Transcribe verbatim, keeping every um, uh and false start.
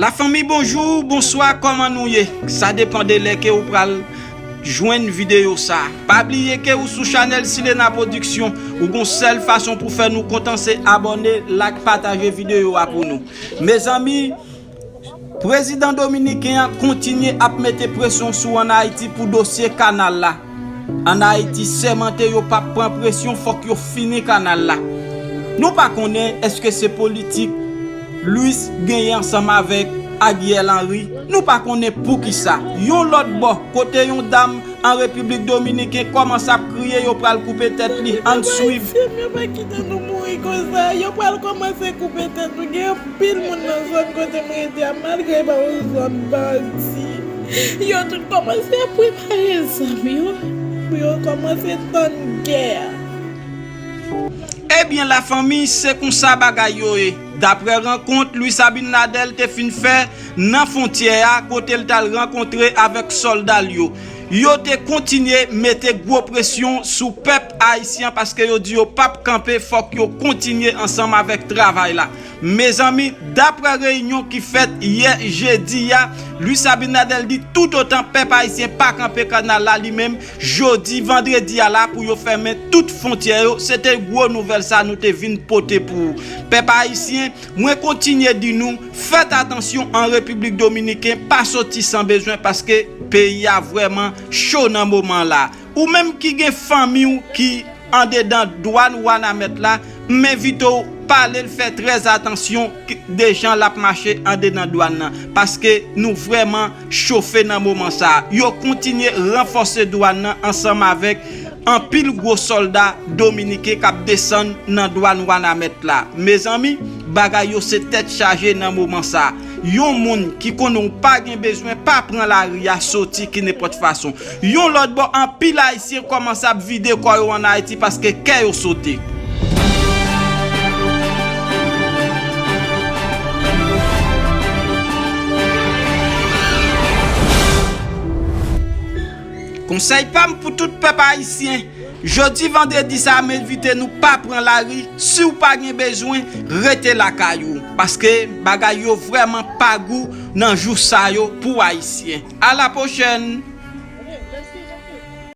Lafanmi, bonjou, bonswa, kòman nou ye? Sa depann de lè ke ou pral jwenn videyo sa. Pa bliye ke ou sou chanèl Silena Production, ou gon sèl fason pou fè nou kontan, se abòne, like, pataje videyo a pou nou. Mezanmi, prezidan dominiken an kontinye ap mete presyon sou Ann Ayiti pou dosye kanal la. Ann Ayiti sèmante yo p ap pran presyon, fòk yo fini kanal la. Nou pa konnen èske se politik Luis genyen ansanm avèk Ariel Henry. Nou pa konnen poukisa. Yon lòt bò, kote yon dam an Repiblik Dominiken kòmanse ap kriye yo pral koupe tèt li. Ann swiv. Yo pa kite nou mouri konsa. Yo pral kòmanse koupe tèt nou. Gen anpil moun nan zòn kote m rete a, malgre e pa yon zòn bandi. Yo tout kòmanse ap prepare zam yo pou yo kòmanse tann gè a. Ebyen, lafanmi, se konsa bagay yo ye. Daprè rankont Luis Abinader te fin fè nan fwontyè a, kote l t al rankontre avèk sòlda l yo, yo te kontinye mete gwo presyon sou pèp ayisyen an, paske yo di yo p ap kanpe, fòk yo kontinye ansanm avèk travay la. Mezanmi, daprè reyinyon ki fèt yè jedi a, Luis Abinader di toutotan pèp ayisyen pa kanpe kanal la, li menm, jodi vandredi a la pou yo fèmen tout fwontyè yo. Se te gwo nouvèl sa nou te vin pote pou ou. Pèp ayisyen, mwen kontinye di nou, fèt atansyon an Repiblik Dominiken, pa soti san bezwen paske peyi a vrèman cho nan moman la. Ou menm ki gen fanmi w ki andedan dwàn Wanament la, m envite w pale l fè trè atansyon k-, de jan l ap mache andedan dwàn nan, paske nou vrèman chofe nan moman sa a. Yo kontinye ranfòse dwàn nan ansanm avèk anpil gwo sòlda dominiken k ap desann nan dwàn Wanament la. Mezanmi, bagay yo se tèt chaje nan moman sa a. Yon moun ki konnen w pa gen bezwen, pa pran lari a soti ki nenpòt fason. Yon lòt bò, anpil Ayisyen kòmanse ap vide kò yo ann Ayiti paske kè yo sote. Konsèy pa m pou tout pèp ayisyen, jodi vandredi sa a, m envite nou pa pran lari. Si w pa gen bezwen, rete lakay ou, paske bagay yo vrèman pa gou nan jou sa yo pou Ayisyen. A la pwochèn!